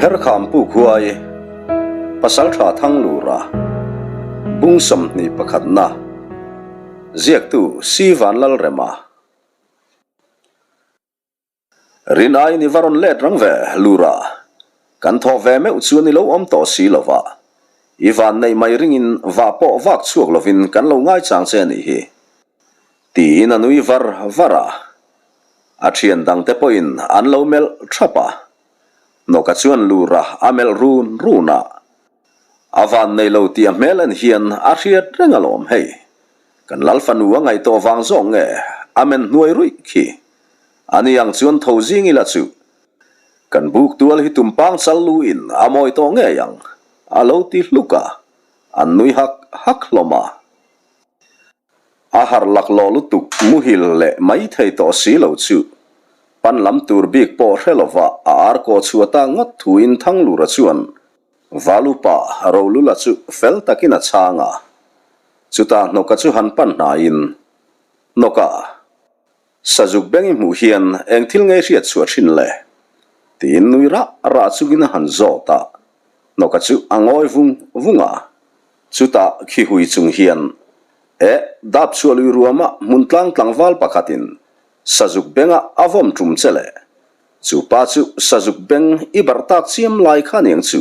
Pherkham Pu Khuai, Pasaltha Thanglura, Bung 21 na, Ziaktu Si Vanlalrema. Rin aiin i va rawn let rang ve, Lura. Kan thawh ve meuh chuan i lo awm tawh si lo va. I van neih mai ringin vah pawh vak chhuak lovin kan lo ngaichang che a nih hi. Tiin a nui var var a. A thian dangte pawhin an lo melh thap a. Nawka chuan Lura a melh run run a. A van nei lo tih a hmel en hian a hriat reng alawm hei. Kan Lal fanu a ngaihtuah vang zawk nge a men hnuai ruih khi. Ani ang chuan tho zing ila chu kan buk tual hi tumpang chal lu in a mawi tawh ngei ang, a lo ti hluk a, an nui hak hak hlawm a. A harh laklawh lutuk muhil leh mai thei tawh si lo chu pan lam tur bik pawh hre lova a ar kaw chhuah ta ngawt thuin Thanglura chuan Valupa Rolula chu fel takin a chhang a, chutah hnawka chu han pan hnaiin, Hnawka, Sazuk beng i hmuh hian eng thil nge i hriat chhuah thin le? tiin nui rah rah chungin a han zawt a, hnawka chu a ngawi vung vung a. Chutah khi hui chung hian, Eh, dap chhuah lui ruama hmun tlang tlangval pakhatin Sazuk benga a vawm tum che le. Chu pa chu Sazuk beng i barh tak chiam lai kha aniang chu.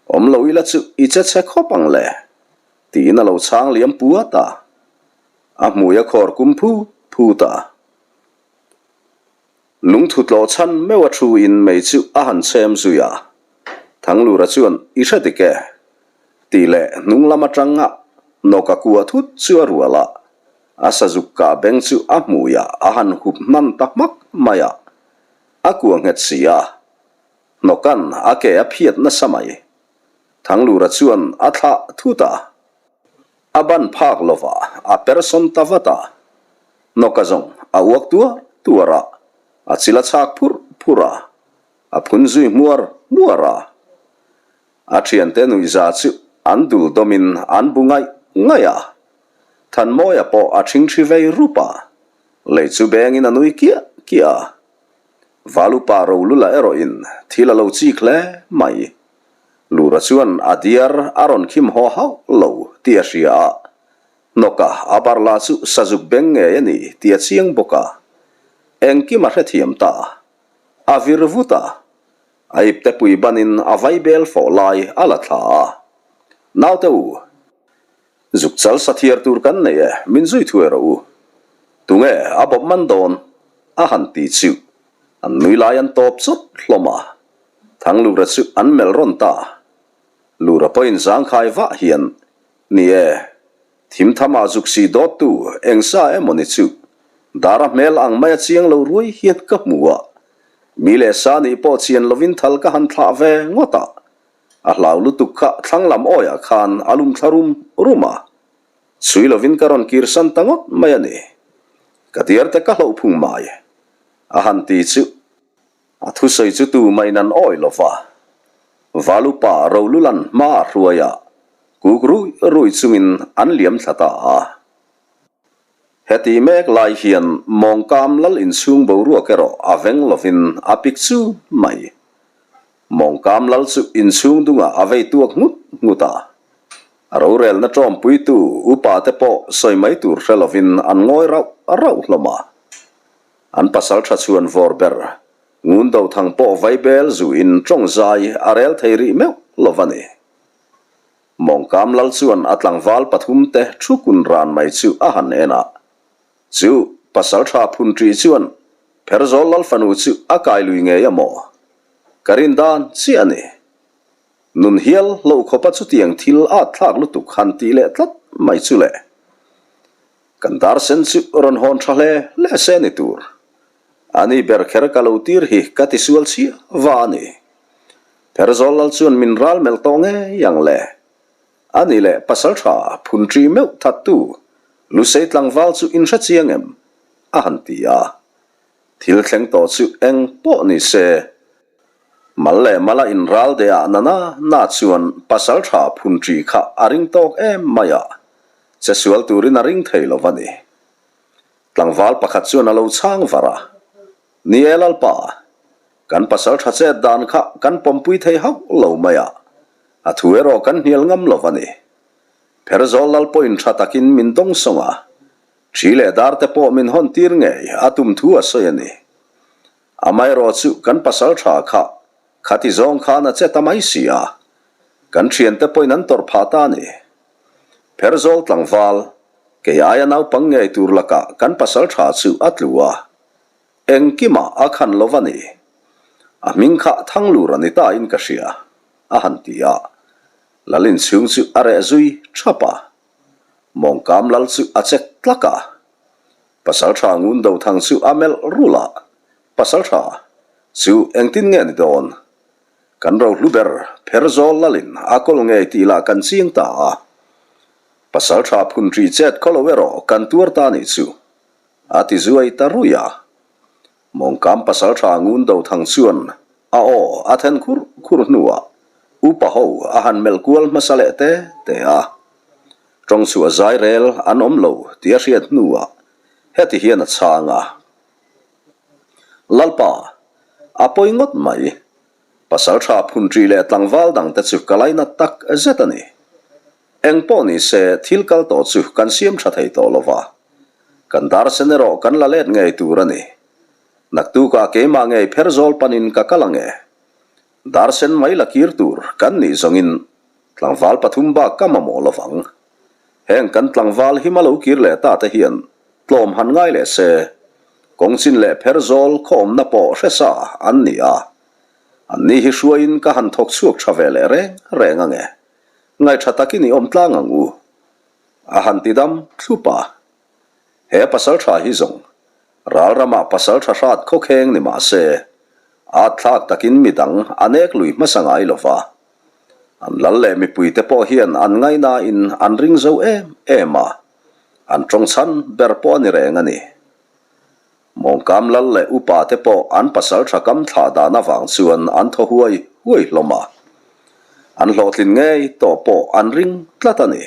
Awm lo ila chu i che chhe khawp ang le, tiin a lo chhang liam puat a. A hmui a khawr kum phut phut a. Lungthu tlawh chhan meuh a thu in mei chu a han chhem zui a. Thanglura chuan i hre dik e. Tih leh hnung lam atanga nawka kua thut chu a rual a. A sazuk kah beng chu a hmui ah a han hup hnan ta hmak mai a. A kua nghet si a. Hnawkan a ke a phiat nasa mai. Thanglura chuan a thlah thut a. A ban phak lova a person ta vat a, hnawka zawng a uak tuar tuar a, a chil a chhak phur phur a, a phun zui hmuar hmuar a. A thiante nuihza chu an dul dawmin an bu ngaih ngaih a, Thanmawia pawh a thingthi vei rup a, lei chu bengin a nui kiah kiah a. Valupa Rolula erawhin thil a lo chik hle mai. Lura chuan a diar a rawn khim haw hauh lo tih a hria a, hnawka a bar lah chu sazuk beng ngei a ni tih a chiang bawk a. Engkim a hrethiam ta. A vir vut a, a ipte pui banin a vai bel fawh lai a la thla a. Naute u, zuk chal sathiar tur kan nei e, min zui thuai rawh u. Tunge a bawp man dawn? a han ti chu an nui lai an tawp chawt hlawm a. Thanglura chu an melh rawn ta. Lura pawhin zangkhai vah hian, Ni e, thim thamah zuk si dawttu eng sa emaw ni chu Dara hmel ang maia chiang lo ruai hian ka hmu a, mi leh sa nih pawh chian lovin thal ka han thlah ve ngawt a, a hlau lutuk kha thlang lam awiah khan a lum thla rum rum a, chhui lovin ka rawn kirsan ta ngawt mai a ni. Ka diarte ka hlauh phung mai, a han ti chu. A thusawi chu tu main an awih lo va, Valupa Rolulan hma a hruai a, kuk rui rui chungin an liam thla ta a. Heti mek lai hian mawngkam lal inchhung boruak erawh a veng lovin a pik chu mai. Mawngkam lal chu inchhung dungah a vei tuak nghut nghut a. A rorelna tawmpuitu upa te pawh sawi mai tur hre lovin an ngawi rauh rauh hlawm a. An pasal tha chhuan vawr ber ngun do thang pawh vaibel zu in tawng zai a rel thei rih meuh lo va ni. Mawngkam lal chuan a tlangval pathum te thu kun ran mai chu a han en a. Chu pasal tha phun ṭih chuan Pherzawl lal fanu chu a kai lui ngei a maw? Ka rin dan chiah a ni. Nun hial hloh khawpa chutiang thil at thlak lutuk han tih leh tlat mai chu le. Kan dar sen chu rawn hawn tha hle hle se ni tur. Ani ber kher ka lo tir hi ka ti sual chhia va a ni. Pherzawl lal chuan min ral melh tawh ngei ang le. Ani leh pasal tha phun ṭi meuh thattu Lusei tlangval chu in hre chiang em? a han ti a. Thil thleng tawh chu eng pawh ni se. Mal leh mala in ral deh ah na na na chuan pasal tha phun ṭi kha a ring tawk em mai a. Che sual turin a ring thei lo va ni. Tlangval pakhat chuan a lo chhang var a, Ni e Lalpa! Kan pasalṭha chet dan kha kan pawmpui thei hauh lo mai a, a thu erawh kan hnial ngam lo a ni. Pherzawl lal pawhin ṭha takin min dawngsawng a, ṭhi leh dar te pawh min hawn tir ngei a tum thu a sawi a ni. Amaherawh chu kan pasalṭha kha khati zawng khan a che ta mai si a, kan ṭhiante pawhin an tawrh phah ta a ni. Pherzawl tlangval, kei aia naupang ngei tur lakah kan pasalṭha chu a tlu a, Engkimah a khan lo va ni. A hming kha Thanglur a ni ta in ka hria, a han ti a. Lal inchhung chu a reh zui thap a. Mawngkam lal chu a chek tlak a. Pasaltha ngun Dothang chu a melh rulh a, Pasaltha, chu engtin nge ni dawn? Kan rohlu ber Pherzawl lalin a kawl ngei tih lah kan ching ta a. Pasaltha phunṭi chet khaw lo erawh kan tuar ta nih chu. A ti zuai ta ruih a. Mawngkam pasalṭha ngun Dothang chuan a aw a then khur khur hnuah upa ho a han melh kual hmasa leh te te a. Tawng chhuah zai rel an awm lo tih a hriat hnuah heti hian a chhang a. Lalpa, a pawi ngawt mai. Pasalṭha phunṭi leh tlangval dangte chu ka lainat tak zet a ni. Eng pawh ni se, thil kal tawh chu kan siam tha thei tawh lo va. Kan dar sen erawh kan la let ngei tur a ni. Naktukah keimah ngei pher zawl panin ka kal ang e. Dar sen mai la kir tur kan nih zawngin tlangval pathum bak ka mamawh lo vang. Heng kan tlangval hima lo kir leh ta te hian tlawm han ngai leh se, kawng chin leh pher zawl khaw awmna pawh hre sa an ni a. Anni hi hruaiin ka han thawk chhuak tha ve leh reng reng ang e. Ngaihṭha takin i awm tlang ang u, a han ti dam thlup a. He pasalṭha hi zawng ral ramah pasalṭha hrat khawkheng ni mah se, at thlak takin midang a nek lui hmasa ngai lo va. An lal leh mipuite pawh hian an ngaihnain an ring zo em em a, an ṭawngchhan ber pawh a ni reng a ni. Mawngkam lal leh upa te pawh an pasal tha kam thlah dan avang chuan an thaw huai huai hlawm a. An hlawhtlin ngei tawh pawh an ring tlat a ni.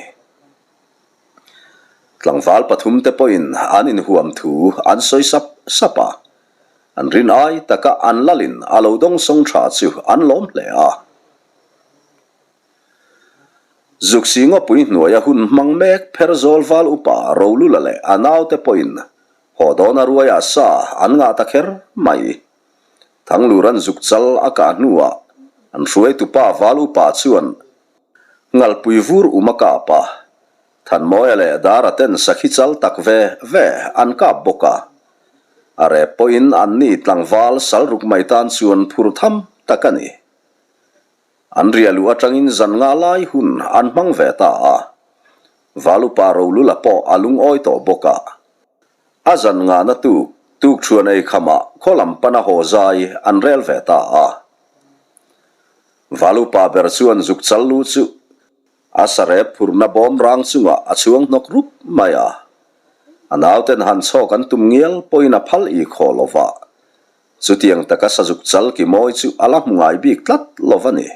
Tlangval pathum te pawhin an inhuam thu an sawi sap sap a. An rin ai taka an lalin a lo dawngsawng tha chu an lawm hle a. Zuksi ngawpui hnuaia hun hmang mek Pherzawl val upa Rolula leh a naute pawhin haw dawn a ruaiah sa an ngah ta kher mai. Thangluran zuk chal a kah hnuah an hruaitupa val upa chuan ngalpui vur um a kap a, Thanmawia leh Dara ten sakhi chal tak ve ve an kap bawk a. A rep pawhin anni tlangval sal ruk mai tan chuan phur tham tak a ni. An ria luh atangin zan nga lai hun an hmang ve ta a, Valupa Rolula pawh a lungawi tawh bawk a. A zan ngahna tuk tuk thuan ei khamah khaw lam pana haw zai an rel ve ta a. Valupa ber chuan zuk chal lu chu a sarep phurna bawm rang chungah a chhuang hnawk rup mai a. A nauten han chhawk an tum ngial pawhin a phal i khaw lo va. Chutiang taka sazuk chal ki mawi chu a la hmu ngai bik tlat lo va ni.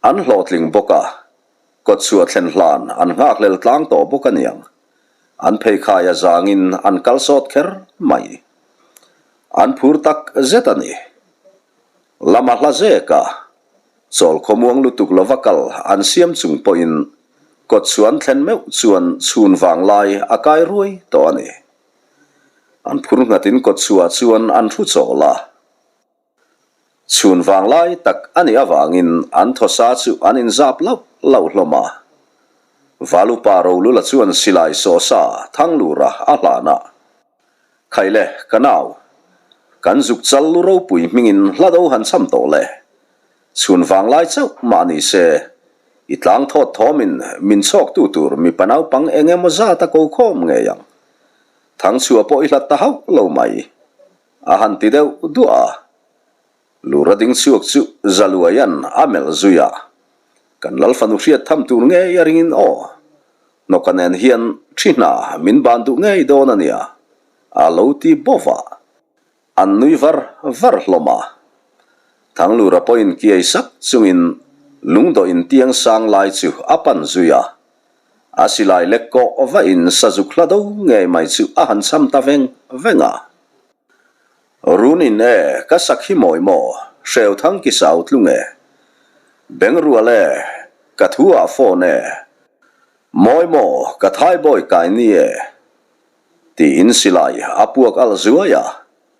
An hlawhtling bawk a, kawtchhuah thlen hlan an nghakhlel tlang tawh bawk a niang. An pheikhai a zangin an kal sawt kher mai. An phur tak zet a ni. Lama hla zek a, chawl khawmuang lutuk lova kal an siam chung pawhin kawtchhuah an thlen meuh chuan chhun vanglai a kai ruai tawh a ni. An phur nghatin kawtchhuah chuan an thu chawl a. Chhun vanglai tak a nih avangin an thawsa chu an inzap lauh lauh hlawm a. Valupa Rolula chuan silai sawhsa Thanglura a hlan a. Khaile, ka nau, kan zuk chal lu ropui hmingin hla do han cham tawh le. Chhun vanglai chauh mah ni se, i tlang thawt thawmin min chhawktu tur mipa naupang eng emaw zat a ko khawm ngei ang. Thangchhuah pawh i hlat ta hauh lo mai, a han ti deuh duah a. Lura ding chhuak chu Zaluaia'n a melh zui a, Kan lal fanu hriat tham tur ngei a ringin aw, hnawka nen hian thi hna min ban duh ngei dawn a nia, a lo ti bawv a. An nui var var hlawm a. Thanglura pawhin kiai sak chungin lungdawh in tiang sang lai chu a pan zui a. A silai lek kawh vahin sazuk hla do ngei mai chu a han cham ta veng veng a. Run in e, ka sak hi mawi maw, hreu thang ki sau tlung e. Beng rual e, ka thu ah phone e. Mawi maw, ka thai bawi kai ni e. Tiin silai a puak alh zuai a,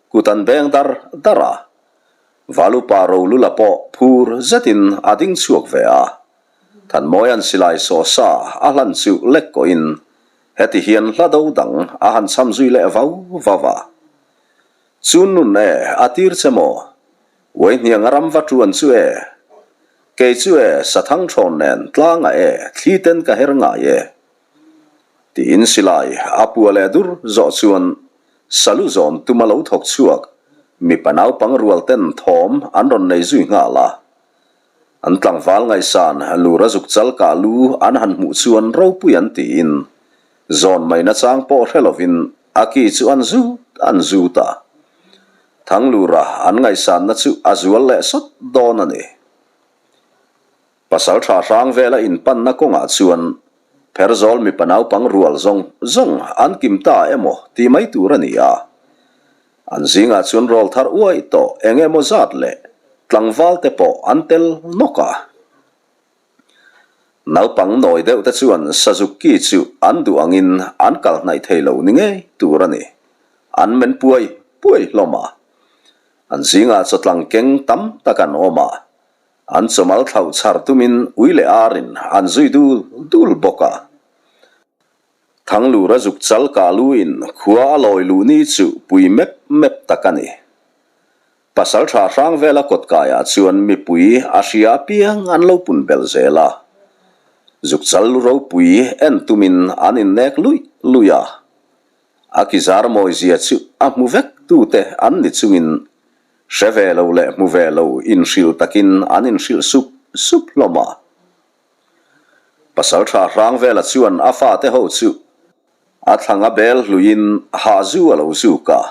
kut an beng dar dar a. Valupa Rolula pawh phur zetin a ding chhuak ve a. Thanmawia'n silai saw sa a hlan chu lek kawhin heti hian hla do dang a han cham zui leh vau vau a. Chun nun e, a tir che maw? Uai hniang a ram va tuan chu e. Kei chu e, sathang thawn nen tlangah e, thli ten ka her ngai e. Tiin silai a pua leh dur zawh chuan salu zawn tuma lo thawk chhuak mipa naupang rual ten thawm an rawn nei zui nghal a. An tlangval ngaihsan lura zuk chal kah lu an han hmuh chuan ropui an tiin zawn mai nachang pawh hre lovin a ki chu an zut an zut a. Thanglura an ngaihsanna chu a zual leh sawt dawn a ni. Pasal tha hrang vela inpanna kawngah chuan Pherzawl mipa naupang rual zawng zawng an kim ta emaw tih mai tur a ni a. An zingah chuan rawl thar uai tawh eng emaw zat leh tlangval te pawh an tel nawk a. Naupang nawi deuh te chuan Sazuk ki chu an duh angin an kal hnaih thei lo ni ngei tur a ni. An men puai puai hlawm a. An zingah chawtlang keng tam tak an awm a. An chawmal thlauh chhar tumin ui leh arin an zui dul dul bawk a. Thanglura zuk chal kah luin khua a lawi luh ni chu pui mep mep tak a ni. Pasal tha hrang vela kawtkaiah chuan mipui a hria apiang an lo pun belh zel a. Zuk chal lu ropui en tumin an innek luih luih a. A kizar mawizia chu a hmu vek tute an ni chungin hre ve lo leh hmu ve lo inhrilh takin an inhrilh sup sup hlawm a. Pasal tha hrang vela chuan a fate ho chu a thlanga bel hluiin hahzu a lo zuk a,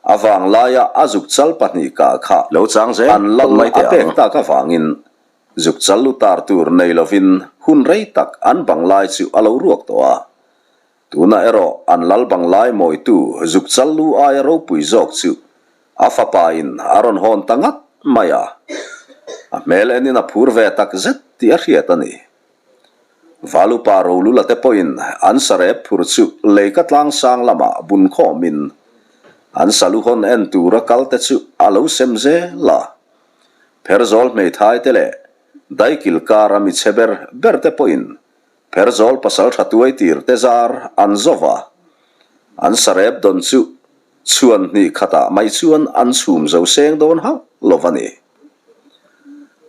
a vanglaia a zukchal pahnihkah kha Lo chang zel an lal mai a teh pek ang. tak avangin zukchal lu tar tur nei lovin hun rei tak an banglai chu a lo ruak tawh a. Tunah erawh an lal banglai mawitu zukchal lu aia ropui zawk chu a fapa in a rawn hawn ta ngat mai a, a hmel enin a phur ve tak zet tih a hriat a ni. Valupa Rolula te pawhin an sarep phur chu leika tlangsang lamah bun khawmin an saluhawn en tura kal te chu a lo sem zel a. Pherzawl hmeithai te leh daikil kara mi chhe ber ber te pawhin Pherzawl pasal tha tuai tir te zar an zo va, an sarep dawn chu chhuan hnih khatah mai chuan an chhum zo seng dawn hauh lo va ni.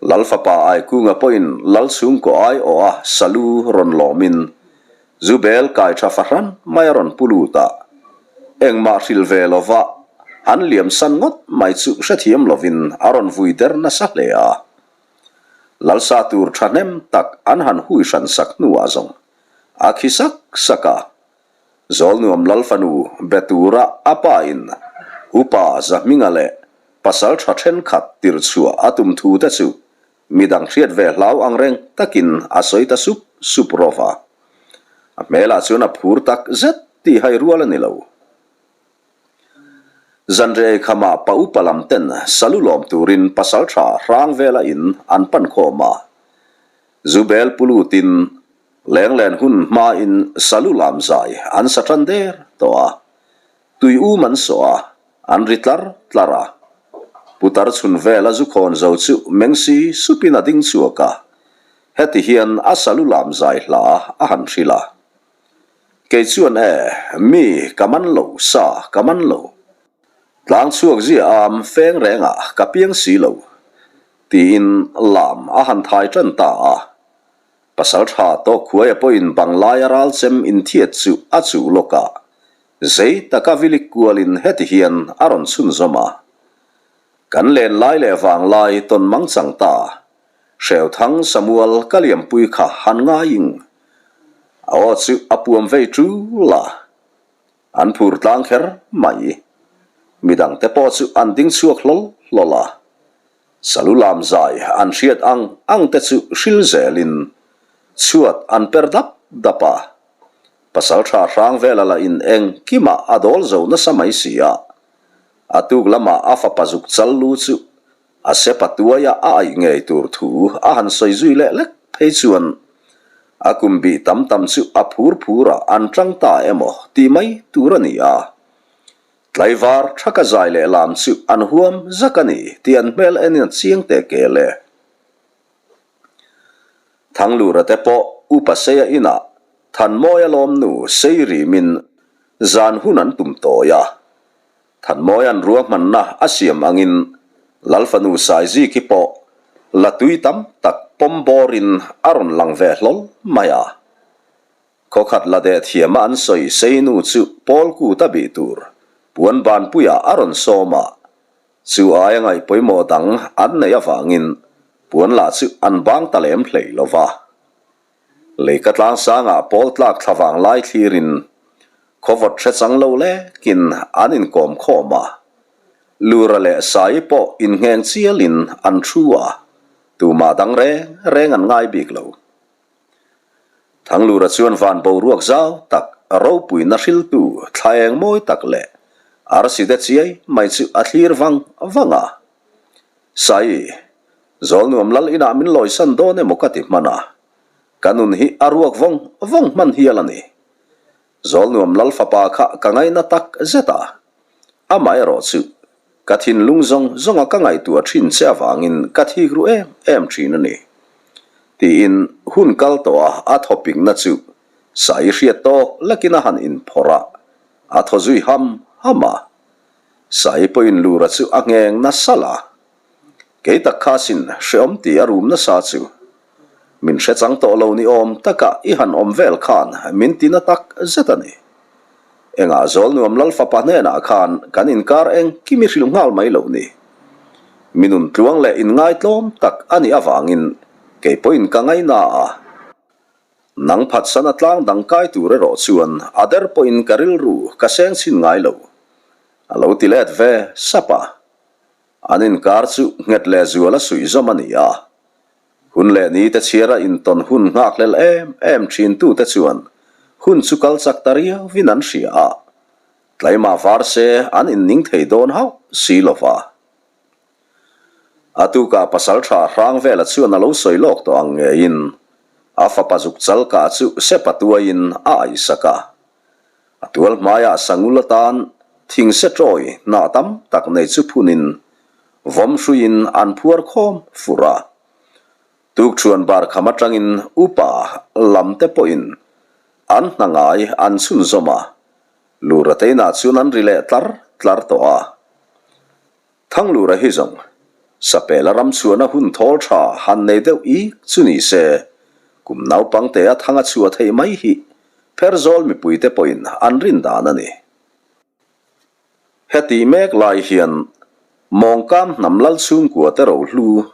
Lal fapa Aikunga pawhin Lal chhungkaw ai awh a salu rawn lawmin zu bel kai tha fahran mai a rawn pu lut a, engmah hrilh ve lo va an liam san ngawt mai chu hrethiam lovin a rawn vui der nasa hle a. Lalsa tur thahnem tak an han hui hran sak hnuah zawng a khi sak sak a. Zawlnuam Lal fanu be tura a pa in Upa Zahminga leh pasal tha thenkhat tirhchhuah a tum thu te chu midang hriat ve hlau angreng takin a sawi ta sup sup rawh va. A hmelah chuan a phur tak zet tih hai rual a ni lo. Zanrei khamah pa upa lam ten salu lawm turin pasal tha hrang vela in an pan khawm a. Zubel pu lutin lenglen hun hmain salu lam zai an sa tan der tawh a. Tui um an sawh a, an ri tlar tlar a. Putar chhun vela zu khawn zo chu meng si supin a ding chhuak a. Heti hian a salu lam zai hla a han hrilh a. Kei chuan e, mi ka man lo, sa ka man lo. Tlang chhuak zia am feng rengah ka piang si lo, tiin lam a han thai tan ta a. Pasal tha tawk khuaia pawhin Banglaia ral chem inthiat chu a chuh lawk a, zei taka vilik kualin heti hian a rawn chhunzawm a. Kan len lai leh vanglai tawn mang chang ta, Hreuthang Samuel ka liampui kha han ngaiing. A aw chu a puam vei tul a, an phur tlang kher mai. Midangte pawh chu an ding chhuak hlawl hlawl a, salu lam zai an hriat ang ang te chu hril zelin chhuat an per dap dap a. Pasal tha hrang vela la in engkimah a dawl zo nasa mai si a. A tuk lamah a fapa zuk chal lu chu a sepa tuaia a aih ngei tur thu a han sawi zui leh lek phei chuan a kum bih tam tam chu a phur phurah an tang ta emaw tih mai tur a ni a. Tlaivar thaka zai leh lam chu an huam zak a ni tih an hmel enin a chiang teh kel e. Thanglura te pawh Upa Seia inah Thanmawia lawmnu sei rimin zan hun an tum tawi a. Thanmawia'n ruahmanna a siam angin Lalfanu Saiziki pawh la tui tam tak pawm bawrin a rawn lang ve hlawl mai a. Khawkhat la deh thiama an sawi Seinu chu Pawl kut a bih tur puan banpuiah a rawn sawm a. Chu aia ngaih pawimawh dang an neih avangin puan lah chu an bang ta lem hlei lo va. Leika tlang sangah pawl tlak thla vang lai thlirin khawvawt hre chang lo lekin an inkawm khawm a. Lura leh Sai pawh inngheng chialin an thu a, tumah dang reng reng an ngai bik lo. Thanglura chuan van boruak zau tak, ropuina hriltu thla eng mawi tak leh arsi te chiai mai chu a thlir vang vang a. Sai, Zawlnuam lal inah min lawisan dawn emaw ka ti hman a, ka nun hi a ruak vawng vawng hman hial a ni. Zawlnuam lal fapa kha ka ngaina tak zet a, amaherawh chu Ka thinlung zawng zawnga ka ngaihtuah thin che avangin ka thik ru em em thin a ni. Tiin hun kal tawh a a thawpikna chu Sai hriat tawk lekin a han inphawrh a, a thaw zui ham ham a. Sai pawhin Lura chu a ngheng nasa la. Kei tak kha sin hreawm tih a rum nasa chu. Min hre chang tawh lo ni awm taka i han awm vel khan min ti na tak zet a ni. Engah zawl nuam lal fapa hnenah khan kan inkar eng kim i hrilh nghal mai lo ni. Mi nun tluang leh inngaitlawm tak a nih avangin kei pawhin ka ngaina a. Nang phatsan a tlang dang kai tur erawh chuan a der pawhin ka rilru ka seng chhin ngai lo. A lo ti let ve sap a. An inkar chu nghet leh zual a suih zawm a ni a. Hun leh ni te chhiara intawn hun nghakhlel em em thintute chuan hun chu kal chak ta riauvin an hria a, tlaimah var se an inning thei dawn hauh si lo va. A tukah pasaltha hrang vela chuan a lo sawi lawk tawh ang ngeiin a fapa zuk chal kah chu sepa tuaiin a aisak a. A tual hmaiah sangul atan thingse tawi hnah tam tak nei chu phunin vawm hruiin an phuar khawm fur a. Tukṭhuan bar kham aṭangin upa lam te pawhin an hna ngai an chhunzawm a, Lura te inah chuan an ri leh tlar tlar tawh a. Thanglura hi zawng Sapela ram chhuahna hun thawl tha han nei deuh ik chu ni se, kum naupang te a thang a chhuah theih mai hi Pherzawl mipuite pawhin an rin dan a ni. Heti mek lai hian Mawngkam hnam lal chhungkua te rohlu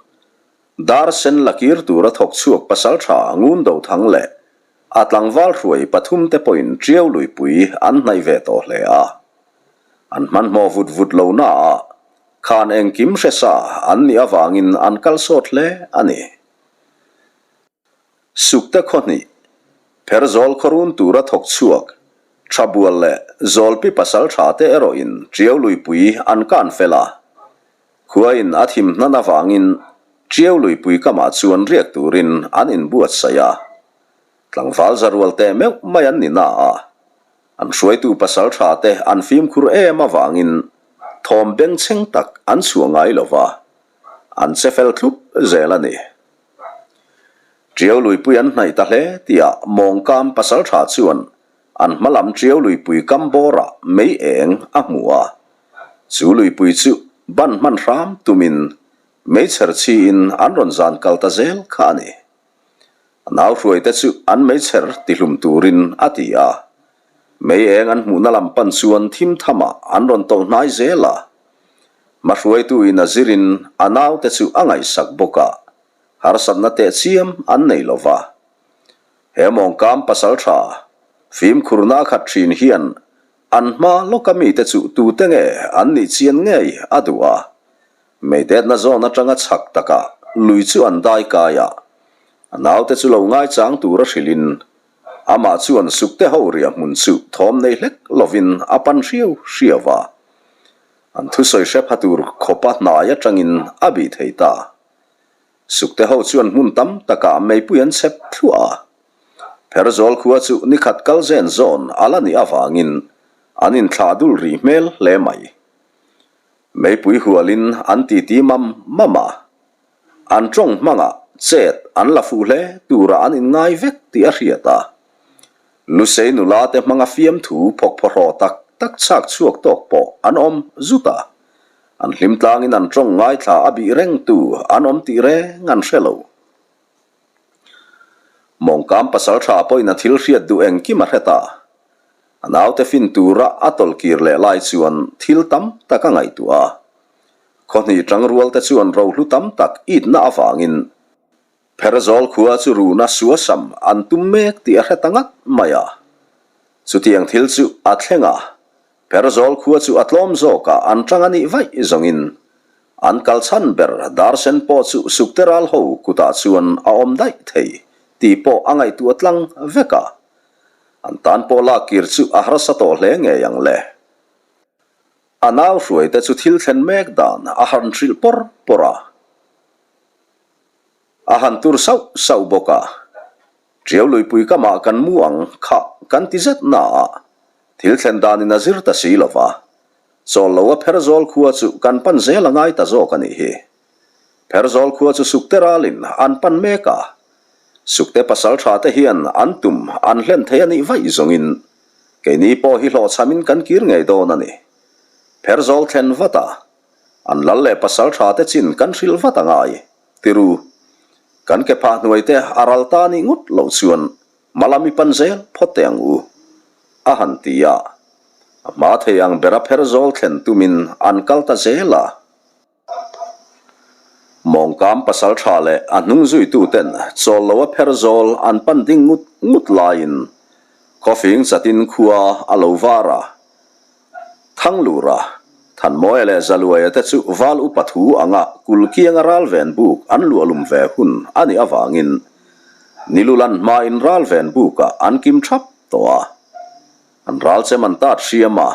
dar sen la kir tura thawk chhuak pasaltha Ngun Dothang leh a tlangval hruai pathumte pawhin Tiau luipui an hnaih ve tawh hle a. An hmanhmawh vut vut lo naah khan engkim hre sa an nih avangin an kal sawt hle a ni. Sukte khawhnih, Pherzawl khawrun tura thawk chhuak, Thabual leh Zawlpi pasal tha te erawhin Tiau luipui an kan fel a. Khuain a thim hnan avangin Tiau luipui kamah chuan riak turin an inbuatsaih a. Tlangval zarual teh meuh mai an ni na a. An hruaitu pasal tha te an fimkhur em avangin thawm bengchheng tak an chhuah ngai lo va, an che fel thlup zel a ni. Tiau luipui an hnaih ta hle tihah mawngkam pasal tha chuan an hma lam Tiau luipui kam bawrah mei eng a hmu a. Chu luipui chu ban hman hram tumin meichher chhiin an rawn zan kal ta zel kha a ni. A nau hruaite chu an meichher tihlum turin a ti a. Mei eng an hmuhna lam pan chuan thim thamah an rawn tawlh hnai zel a. Hmahruaituin a zirin a naute chu a ngaihsak bawk a, harsatna tehchiam an nei lo va. He mawngkam pasal tha fimkhurna a khat thin hian an hma lawka mite chu tute nge an nih chian ngei a duh a. Meitetna zawn atanga chhak takah lui chu an dai kai a, a naute chu lo ngaichang tura hrilhin amah chuan sukte ho riah hmun chu thawm nei hlek lovin a pan hriau hriau a. An thusawi hre pha tur khawpa hnai atangin a bih thei ta. Sukte ho chuan hmun tam takah meipui an chhep thluah a. Pherzawl khua chu nikhat kal zen zawn a la nih avangin an inthlah dul rih hmel hle mai. Meipui hualin an titi mam mam a. An tawng hmangah chet an la fuh hle turah an inngai vek tih a hriat a. Lusei nula te hmanga fiamthu phawk phawhraw tak tak chhak chhuak tawk pawh an awm zut a. An hlim tlangin an tawng ngaithla a bih rengtu an awm tih reng an hre lo. Mawngkam pasal tha pawhin a thil hriat duh engkim a hre ta. A naute fin tura a tawlh kir leh lai chuan thil tam tak a ngaihtuah a. Khawhnih tangrual te chuan rohlu tam tak itna avangin Pherzawl khua chu runa suasam an tum mek tih a hre ta ngat mai a. Chutiang thil chu a thleng a, Pherzawl khua chu a tlawm zawkah an tang a nih vaih zawngin an kal chhan ber Darsen pawh chu Sukte ral ho kutah chuan a awm daih thei tih pawh a ngaihtuah tlang vek a. An tan pawh lak kir chu a harsa tawh hle ngei ang le. A nau hruaite chu thil thlen mek dan a han hrilh pawr pawr a. A han tur sauh sauh bawk a. Ṭiau luipui kamah kan mu ang kha kan ti zet na a, thil thlen danin a zir ta si lo va. Chawl lo a Pherzawl khua chu kan pan zel a ngai ta zawk a nih hi. Pherzawl khua chu Sukte ralin an pan mek a. Sukte pasal tha te hian an tum an hlen thei a nih vaih zawngin keini pawh hi hlawhchhamin kan kir ngei dawn a ni. Pherzawl thlen vat a, An lal leh pasal tha te chin kan hrilh vat a ngai, ti ru. Kan ke phah hnuai te a ral ta nih ngawt loh chuan hmalam i pan zel phawt teh ang u, a han ti a. A hma thei ang bera pher zawl thlen tumin an kal ta zel a. Mawngkam pasal tha leh a hnung zuitu ten chawl lo a pher zawl an pan ding ngut ngut laiin khawfing chatin khua a lo var a. Thanglura, Thanmawia leh Zaluaia te chu val upa thu anga kul kianga ralven buk an luahlum ve hun a nih avangin Nilulan hmain ralven bukah an kim thap tawh a. An ral chem an tat hriam a,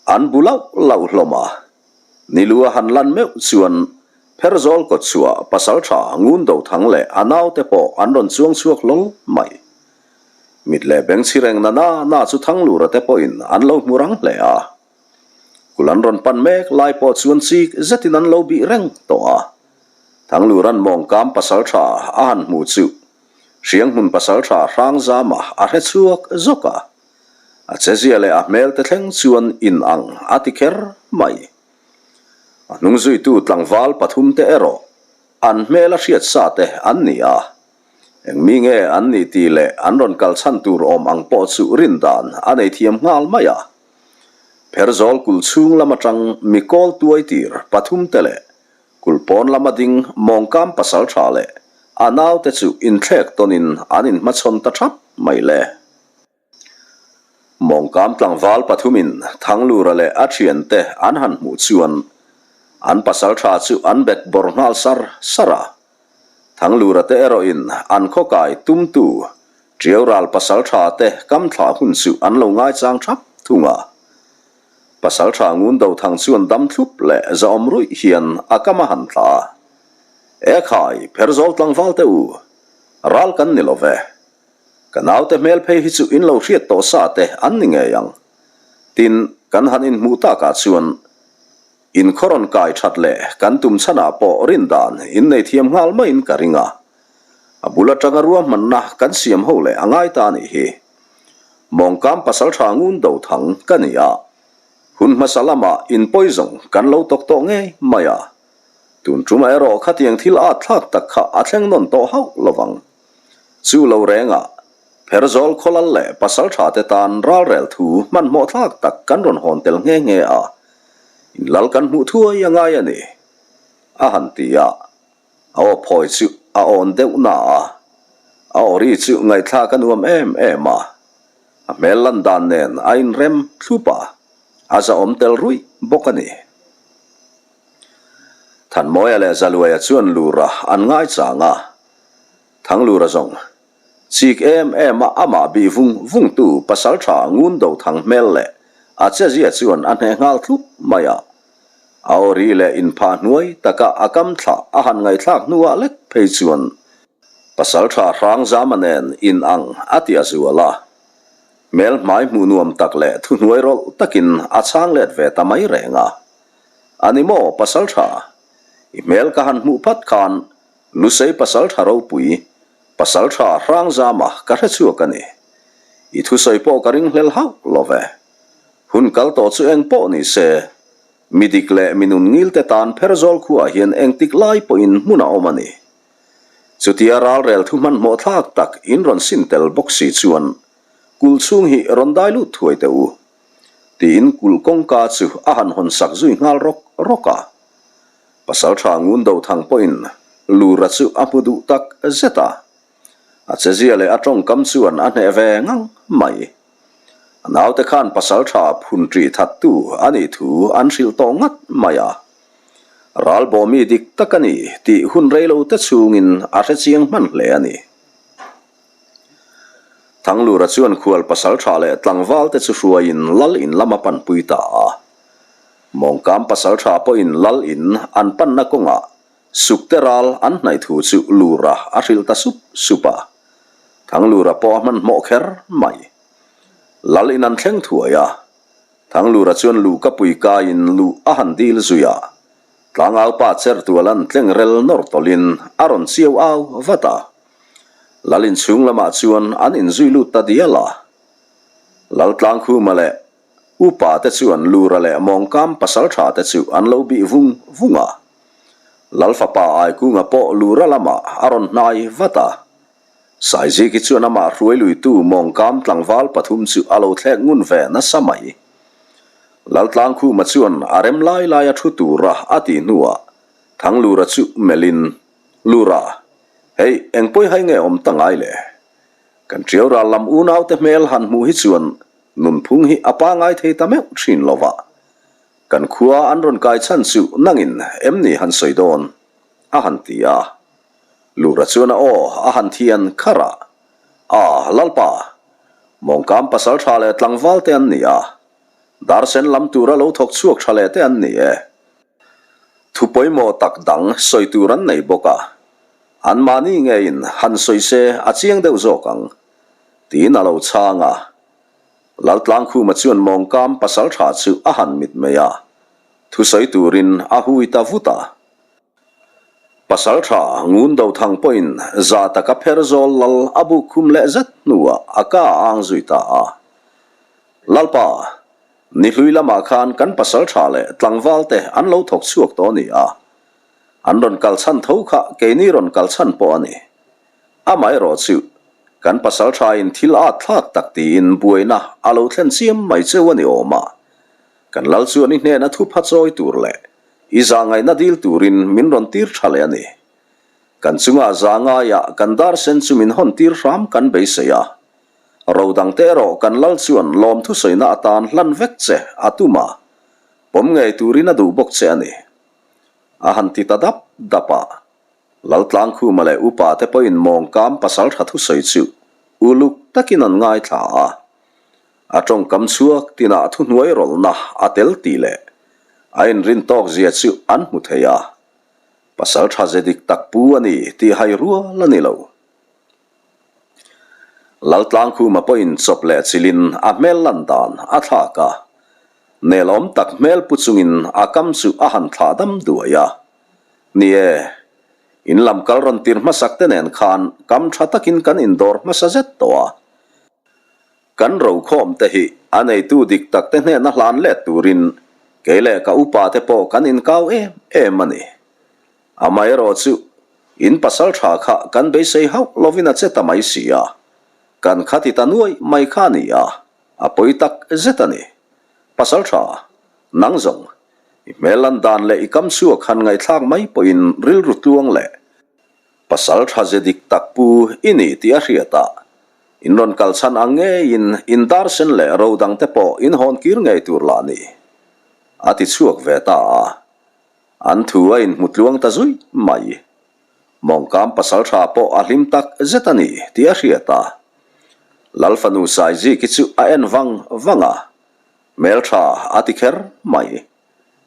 an bu lauh lauh hlawm a. Nilu a han lan meuh chuan Pherzawl kawtchhuah pasaltha Ngundothang leh a naute pawh an rawn chuang chhuak hlawl mai. Mit leh beng chhi reng na na na chu Thanglura te pawhin an lo hmu rang hle a. Kul an rawn pan mek lai pawh chuan chik zetin an lo bih reng tawh a. Thanglura'n mawngkam pasal tha a han hmu chu Hrianghmun pasal tha Hrangzama a hre chhuak zawk a. A chezia leh a hmel te thleng chuan in ang a ti kher mai. A hnung zuitu tlangval pathumte erawh an hmel a hriat sa te an ni a. Eng mi nge an nih tih leh an rawn kal chhan tur awm ang pawh chu rin dan a nei thiam nghal mai a. Pherzawl kulh chhung lam atang mi kawl tuai tir pathum te leh kulh pawn lama ding mawngkam pasal tha leh a naute chu inthlek tawnin an inhmachhawn ta thap mai le. Mawngkam tlangval pathumin Thanglura leh a thiante an han hmuh chuan an pasal tha chu an bet bawr nghal sar sar a. Thanglura te erawhin an khawkai tumtu Tiau ral pasal tha te kam thlah hun chu an lo ngaichang thap thung a. Pasal tha ngun do thang chuan dam thlup leh zahawm ruih hian a kam a han thlah a. E khai, Pherzawl tlangval te u, ral kan ni lo ve. Ka naute hmel phei hi chu in lo hriat tawh sa te an ni ngei ang. Tin, kan han inhmuh takah chuan in khaw rawn kai that leh kan tum chhanah pawh rin dan in nei thiam nghal maiin ka ring a. A bul atanga ruahmanna kan siam ho leh a ngai ta a nih hi. Mawngkam pasal tha ngun do thang ka ni a. Hun hmasa lamah in pawi zawng kan lo tawk tawh ngei mai a. Tun tumah erawh khatiang thil at thlak tak kha a thleng nawn tawh hauh lovang. Chu lo rengah, Pherzawl khawlal leh pasaltha te tan ralrel thu hmanhmawh thlak tak kan rawn hawn tel nghe nghe a, in lal kan hmuh thuai a ngai a ni, a han ti a. A aw phawi chu a awn deuh na a, a aw ri chu ngaihthlak a nuam em em a, a hmel lan dan nen a inrem thlup a, a zahawm tel ruih bawk a ni. Thanmawia leh Zaluaia chuan lura an ngaichang a, Thanglura zawng, chik em em a amah bih vung vungtu pasaltha ngun do thang hmel leh. A chezia chuan a hneh nghal thlup mai a. A aw ri leh inphah hnuai taka a kam thlah a han ngaihthlak hnuah lek phei chuan Pasalṭha Hrangzama nen in ang a ti a zual a. Hmel hmai hmuh nuam tak leh thuhnuai rawlh takin a chhang let ve ta mai reng a. A ni maw Pasalṭha? I hmel ka han hmuh phat khan Lusei Pasalṭha ropui, Pasalṭha Hrangzama ka hre chhuak a ni. I thusawi pawh ka ringhlel hauh lo ve. Hun kal tawh chu eng pawh ni se, mi dik leh mi nun ngilte tan Pherzawl khuaah hian engtik lai pawhin hmun a awm a ni. Chutia ralrel thu hmanhmawh thlak tak in rawn sin tel bawk si chuan kulh chhung hi rawn dai lut thuai teh u. Tiin kulh kawngka chu a han hawn sak zui nghal rawk rawk a. Pasalṭha ngun do thang pawhin Lura chu a hmu duh tak zet a. A chezia leh a tawngkam chuan a hneh ve ngang mai. A naute khan pasalṭha phun ṭih thattu a nih thu an hrilh tawh ngat mai a. Ralbawmi dik tak a ni tih hun reilote chhungin a hrechiang hman hle a ni. Thanglura chuan khual pasalṭha leh tlangvalte chu hruaiin lal in lam a panpui ta a. Mawngkam pasalṭha pawhin lal in an panna kawngah Sukte ral an hnaih thu chu Lura a hrilh ta sup sup a. Thanglura pawh a hmanhmawh kher mai. Lal in an thleng thuai a. Thanglura chuan luhka pui kaiin luh a han dil zui a. Tlangaupa chertual an tleng rel nawr tawlhin a rawn chiau au vat a. Lal in chhung lamah chuan an inzui lut ta dial a. Laltlangkhuma leh Upa te chuan Lura leh Mawngkam pasaltha te chu an lo bih vung vung a. Lal fapa Aikunga pawh Lura lamah a rawn hnai vat a. Saiziki chuan amah hruai luitu Mawngkam tlangval pathum chu a lo thlek ngun ve nasa mai. Laltlangkhuma chuan a rem lai lai a thu tura a tih hnuah Thanglura chu melhin, Lura, hei eng pawihai nge awm ta ngai le? Kan ṭiau ral lam unaute hmel han hmuh hi chuan Nunphung hi a pangai thei ta meuh thin lo va, kan khua an rawn kai chhan chu nangin em ni han sawi dawn? a han ti a. Lura chuan a aw a han thian kharh a, A, Lalpa, mawngkam pasal tha leh tlangval te an ni a, darsen lam tura lo thawk chhuak tha leh te an ni e. Thu pawimawh tak dang sawi tur an nei bawk a, anmahni ngeiin han sawi se a chiang deuh zawk ang. Tiin a lo chhang a. Laltlangkhuma chuan mawngkam pasaltha chu a han mit mai a, thusawi turin a hui ta vut a. Pasaltha ngun do thang pawhin za taka pher zawl lal a buk khum leh zet hnuah a ka a ang zui ta a. Lalpa, ni hlui lamah khan kan pasaltha leh tlangvalte an lo thawk chhuak tawh a ni a. An rawn kal chhan tho kha keini rawn kal chhan pawh a ni. Amaherawh chu, kan pasal thain thil at thlak tak tiin buaina a lo thlen chiam mai cheu a ni awm a. Kan lal chuan i hnena thupha chawi tur leh i zahngaihna dil turin min rawn tir tha leh a ni. Kan chungah zahngaiah kan dar sen chu min hawn tir hram kan beisei a. Ro dangte erawh kan lal chuan lawmthu sawina atan hlan vek che a tum a, pawm ngei turin a duh bawk che a ni. A han ti ta dap dap a. Laltlangkhuma leh upa te pawhin mawngkam pasal tha thusawi chu uluk takin an ngaithla a. A tawngkam chhuak tinah thuhnuai rawlhna a tel tih leh a inrin tawk zia chu an hmu thei a. Pasal tha ze dik tak pu a ni tih hai rual a ni lo. Laltlangkhuma pawhin chawp leh chilhin a hmel lan dan a thlak a. Nelawm tak hmel pu chungin a kam chu a han thlah dam duai a. Ni e, in lam kal rawn tir hmasak te nen khan kam tha takin kan indawr hmasa zet tawh a. Kan rokhawm te hi a neitu dik tak te hnena hlan let turin kei leh ka upa te pawh kan inkau em em a ni. Amaherawh chu in pasal tha kha kan beisei hauh lovin a che ta mai si a, kan khati ta nuai mai kha a ni a, a pawi tak zet a ni. Pasal tha, nang zawng, i hmel lan dan leh i kam chhuak han ngaihthlak mai pawhin rilru tluang leh pasal tha ze dik tak pu i ni tih a hriat a, in rawn kal chhan ang ngeiin in dar sen leh ro dang te pawh in hawn kir ngei tur lah ni, a ti chhuak ve ta a. An thu a inhmu tluang ta zui mai. Mawngkam pasal tha pawh a hlim tak zet a ni tih a hriat a. Lalfanu Saiziki chu a en vang vang a. Hmeltha a ti kher mai.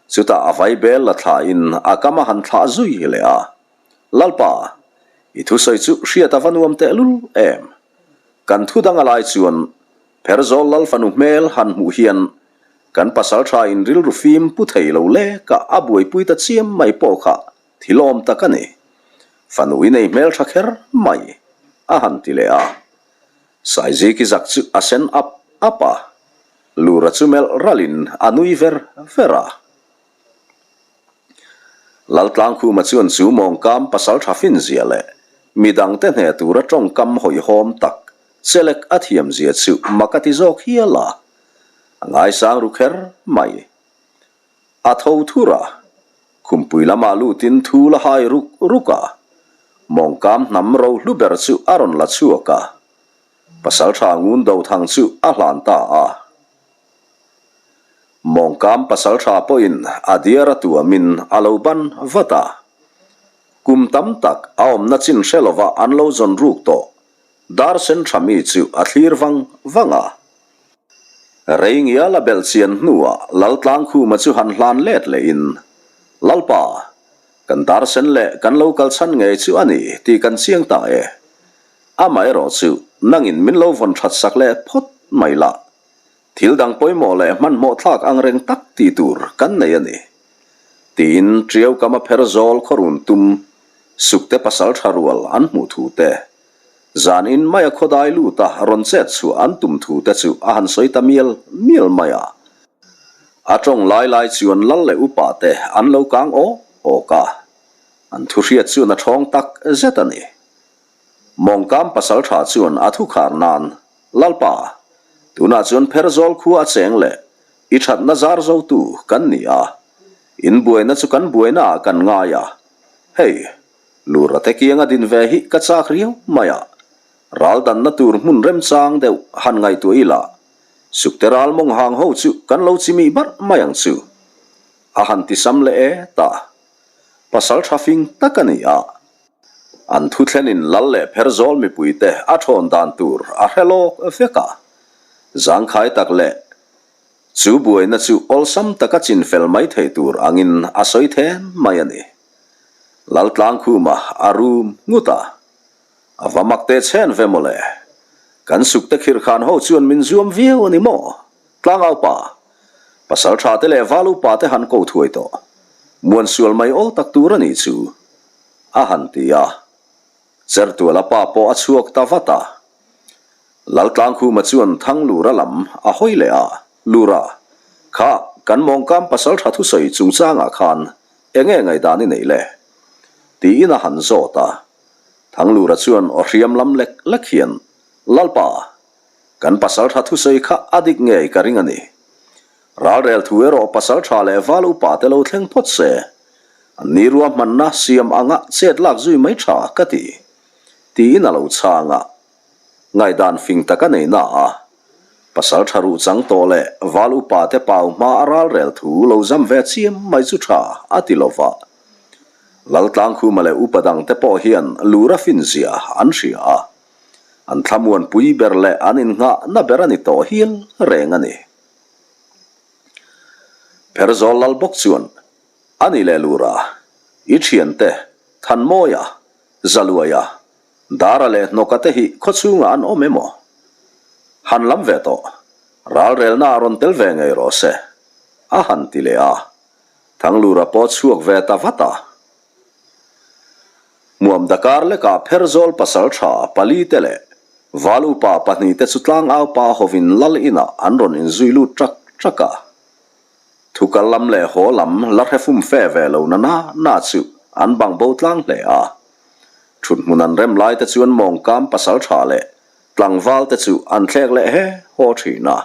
Chutah a vaibel la thlain a kam a han thlah zui leh a. Lalpa, i thusawi chu hriat a va nuam tehlul em? Kan thu dang a lai chuan Pherzawl Lal fanu hmel han hmuh hian kan pasaltha in rilru fim pu thei lo leka a buaipui ta chiam mai pawh kha thilawm tak a ni. Fanu i nei hmeltha kher mai, a han ti leh a. Saiziki zak chu a sen ap ap a, Lura chu melh ralin a nui ver ver a. Laltlangkhuma chuan chu mawngkam pasaltha finzia leh midangte hne tura tawngkam hawihhawm tak chelek a thiamzia chu mak a ti zawk hial a, a ngaisang ru kher mai. A tho thur a, khumpui lamah lutin thu la hai ruk ruk a, mawngkam hnam ro hlu ber chu a rawn la chhuak a, pasaltha ngun dothang chu a hlan ta a. Mawngkam pasaltha pawhin a diar a tuamin a lo ban vat a. Kum tam tak a awmna chin hre lova an lo zawn ruk tawh dar sen tha mi chu a thlir vang vang a. Rei ngial a belh chian hnuah Laltlangkhuma chu han hlan let lehin, Lalpa, kan dar sen leh kan lo kal chhan ngei chu a ni tih kan chiang ta e. Amaherawh chu nangin min lo vawn that sak leh phawt mai lah. Thil dang pawimawh leh hmanhmawh thlak ang reng tak tih tur kan nei a ni. Tiin Tiau kama pher zawl khawrun tum Sukte pasal tha rual an hmuh thu te, zan in maia khawdai luta rawn chet chhuah an tum thu te chu a han sawi ta mial mial mai a. A tawng lai lai chuan lal leh upa te an lo kang awk awk a, an thu hriat chuan a thawng tak zet a ni. Mawngkam pasal tha chuan a thu khar nan Lalpa, tunah chuan Pherzawl khua a cheng leh i thatna zar zotu kan ni a, in buaina chu kan buaina ah kan ngai a, hei, Lura te kianga din ve hi ka chak riau mai a, ral danna tur hmun remchang deuh han ngaihtuah ila, Sukte ral mawng hang ho chu kan lo chimih barh mai ang chu, a han ti sam leh e ta. Pasal tha fing tak a ni a. An thu thlenin lal leh pherzawl mipuite a thawn dan tur a hre lawk vek a. Zangkhai tak leh chu buaina chu awlsam taka chinfel mai thei tur angin a sawi then mai a ni. Laltlangkhuma a rum ngut a, A va mak teh chhen ve mawle. Kan sukte khirkhan ho chuan min zuam viau a ni maw? Tlangaupa, pasal tha te leh val upa te han ko thuai tawh. Muan sual mai awl tak tur a nih chu. A han ti a. Chertuala pa pawh a chhuak ta vat a. Laltlangkhuma chuan Thanglura lam a hawi leh a, Lura, kha kan mawngkam pasal tha thusawi chungchangah khan enge ngaihdan i neih le? Tiin a han zawt a. Thanglura chuan aw hriam lam lek lek hian, Lalpa, kan pasal tha thusawi kha a dik ngei ka ring a ni. Ralrel thu erawh pasal tha leh val upa te lo thleng phawt se, An ni ruahmanna siam anga chet lak zui mai tha ka ti, tiin a lo chhang a. Ngaihdan fing tak a nei na a, pasal tha ruh chang tawh leh val upa te pau hma a ralrel thu lo zam ve chiam mai chu tha a ti lo va. Laltlangkhuma leh upa dang te pawh hian lura fin zia an hria a, an thlamuanpui ber leh an innghahna ber a ni tawh hial reng a ni. Pherzawl lal bawk chuan A ni leh Lura, i thiante, Thanmawia, Zaluaia, Dara leh Hnawka te hi khawchhungah an awm emaw? Han lam ve tawh, ralrelna a rawn tel ve ngei rawh se, a han ti leh a. Thanglura pawh chhuak ve ta vat a. Hmuam Dakar lekah Pherzawl pasal tha pali te leh Val upa pahnihte chu tlangau pa hovin lal inah an rawn inzui lut ṭak ṭak a. Thu kal lam leh haw lam la hre fum fe ve lo na na na chu an bang bo tlang hle a. Thut hmun an rem lai te chuan mawngkam pasal tha leh tlangval te chu an thlek leh he haw thin a.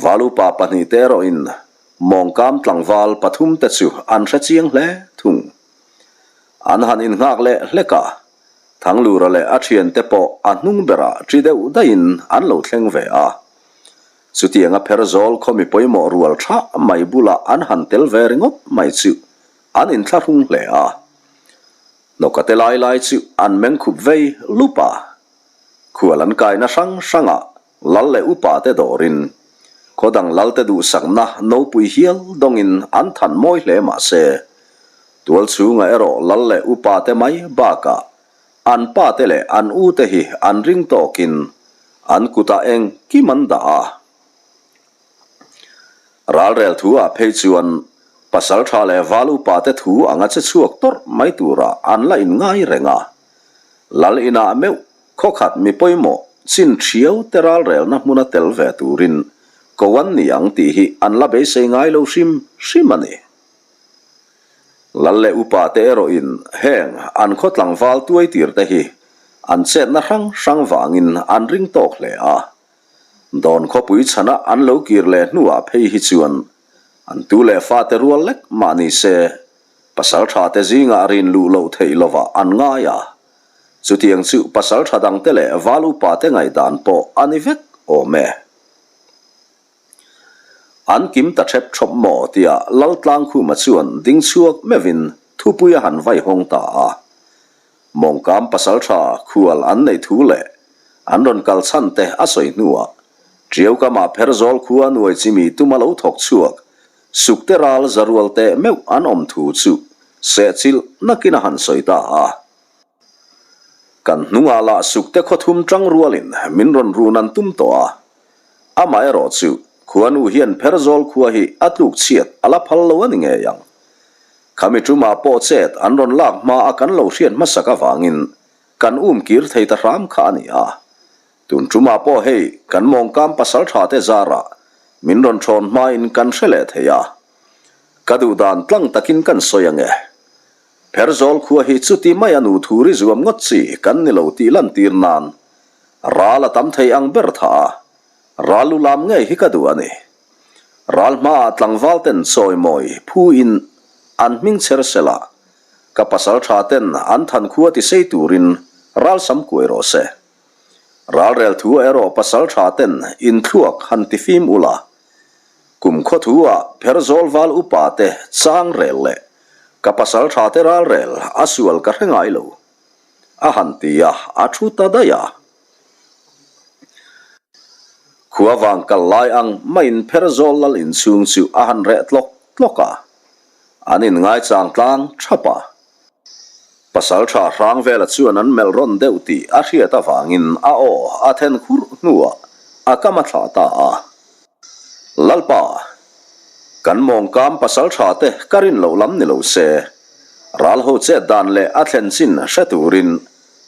Val upa pahnihte erawhin mawngkam tlangval pathum te chu an hre chiang hle thung. An han innghak leh hlek a, Thanglura leh a thiante pawh a hnung berah ṭi deuh daihin an lo thleng ve a. Chutianga Pherzawl khaw mi pawimawh rual tha mai bulah an han tel ve ringawt mai chu an inthlahrung hle a. Hnawka te lai lai chu an meng khup vei lup a. Khual an kaina hrang hrangah lal leh upa te dawrin. Khaw dang lalte duhsakna nopui hial dawngin an than mawi hle mah se, tual chhungah erawh lal leh upate mai bakah an pate leh an ute hi an ring tawkin an kutah engkim an dah a. Ralrel thu ah phei chuan pasal tha leh val upate thu anga che chhuak tawrh mai turah an la inngai reng a. Lal inah meuh Khawkhat mi pawimawh chin thiau te ralrelna hmuna tel ve turin ko an ni ang tih hi an la beisei ngai lo hrim hrim a ni. Lal leh upa te erawhin heng an khaw tlangval tuai tir te hi an chetna hrang hrang vangin an ring tawk hle a. Dawn khawpui chhana an lo kir leh hnuah phei hi chuan an tu leh fate rual lek mah ni se pasal tha te zingah rin luh loh theih lovah an ngai a. Chutiang chu pasal tha dangte leh val upate ngaihdan pawh a ni vek awm e. An kim ta ṭhep ṭhawp maw tia Laltlangkhuma chuan ding chhuak meuhin thupui a han vai hawng ta a. Mawngkam pasal tha khual an neih thu leh an rawn kal chhan te a sawi hnuah Ṭiaukamah Pherzawl khua nuai chimi tuma lo thawk chhuak Sukte ral zarual teh meuh an awm thu chu sehchilh nakin a han sawi ta a. Kan hnungah lah sukte khawthum tang rualin min rawn run an tum tawh a. Amaherawh chu khuanu hian Pherzawl khua hi a tluk chhiat a la phal lo a ni ngei ang. Khami tumah pawh chet an rawn lak hma a kan lo hriat hmasak avangin kan um kir thei ta hram kha a ni a. Tun tumah pawh hei kan mawngkam pasal tha te zarah min rawn thawn hmain kan hre leh thei a. Ka duh dan tlang takin kan sawi ange. Pherzawl khua hi chuti mai a nu thu ri zuam ngawt chi kan ni lo tih lantir nan ral a tam thei ang ber tha a, ral lu lam ngei hi ka duh a ni. Ral hmaah tlangval ten chawimawi phu in an hming chher sela, ka pasal tha ten an than khua ti sei turin ral sam kuai rawh se. Ral rel thu erawh pasal tha ten inthluak han ti fim ula, kum khaw thu ah Pherzawl val upa te chang rel leh Ka pasal tha te ral rel a sual ka hre ngai lo. A han ti a, a thu ta daih a. Khua vang kal lai ang maiin Pherzawl lal inchhung chu a han reh tlawk tlawk a. An inngaichang tlang thap a. Pasal tha hrang vela chuan an melh rawn deuh tih a hriat avangin a aw a then khurh hnuah a kam a thlah ta a. Lalpa, kan mawngkam pasal tha te ka rin loh lam ni lo se, ral ho chet dan leh a thlen chin hre turin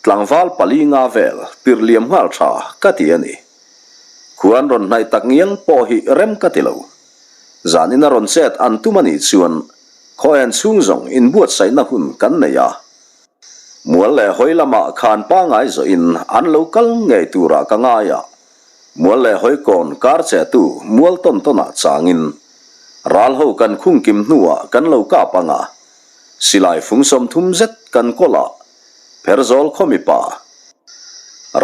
tlangval pali nga vel tirh liam nghal tha ka ti a ni. Khuan rawn hnaih tak ngial pawh hi rem ka ti lo. Zanin a rawn chet an tum a nih chuan Khawian chhung zawng inbuatsaihna hun kan nei a, mual leh hawi lamah khan pangai zawhin an lo kal ngei turah ka ngai a, mual leh hawi kawn kar chehtu mual tawn tawnah changin ral ho kan khung kim hnuah kan lo kap ang a, silai fung 30 zet kan kawl a, Pherzawl khaw mipa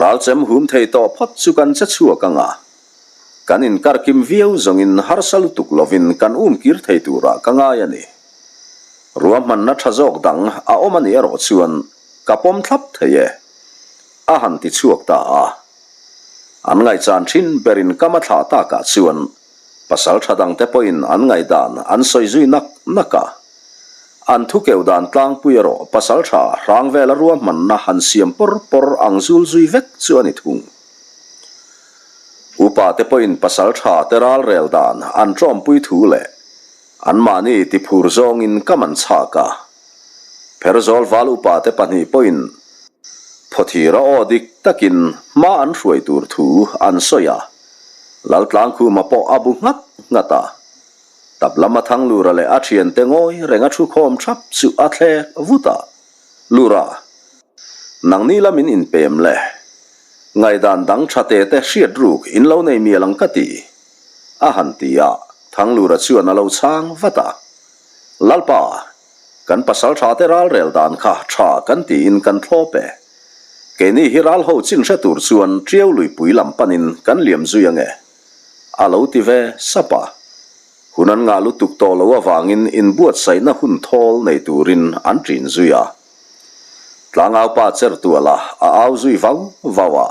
ral chem hum thei tawh phawt chu kan che chhuak ang a. Kan inkar kim viau zawngin harsa lutuk lovin kan um kir thei turah ka ngai a ni. Ruahmanna tha zawk dang a awm a nih erawh chuan ka pawm thlap thei e, a han ti chhuak ta a. An ngaihchan thin berin kam a thlah takah chuan pasal tha dangte pawhin an ngaihdan an sawi zui nak nak a. An thukeu dan tlangpui erawh pasal tha hrang vela ruahmanna han siam pawr pawr ang zul zui vek chu a ni thung. Upa te pawhin pasal tha te ral rel dan an tawmpui thu leh anmahni ti phur zawngin ka man chhak a. Pherzawl val upa te pahnih pawhin phawthira aw dik takin hma an hruai tur thu an sawi a, Laltlangkhuma pawh a bu nghat nghat a. Tap lama Thanglura leh a thiante ngawi reng a thu khawm thap chu a thlek vut a, Lura, Nangni la min inpem le. Ngaihdan dang tha te te hriat ruk in lo nei mial ang ka ti. A han ti a, Thanglura chuan a lo chhang vat a. Lalpa, kan pasal tha te ral rel dan kha tha kan tiin kan thlawp e. Keini hi ral ho chin hre tur chuan Tiau luipui lam panin kan liam zui ange. A lo ti ve sap a. Hun an ngah lutuk tawh lo avangin inbuatsaihna hun thawl nei turin an ṭin zui a. Tlangaupa Chertuala a au zui vau vau a.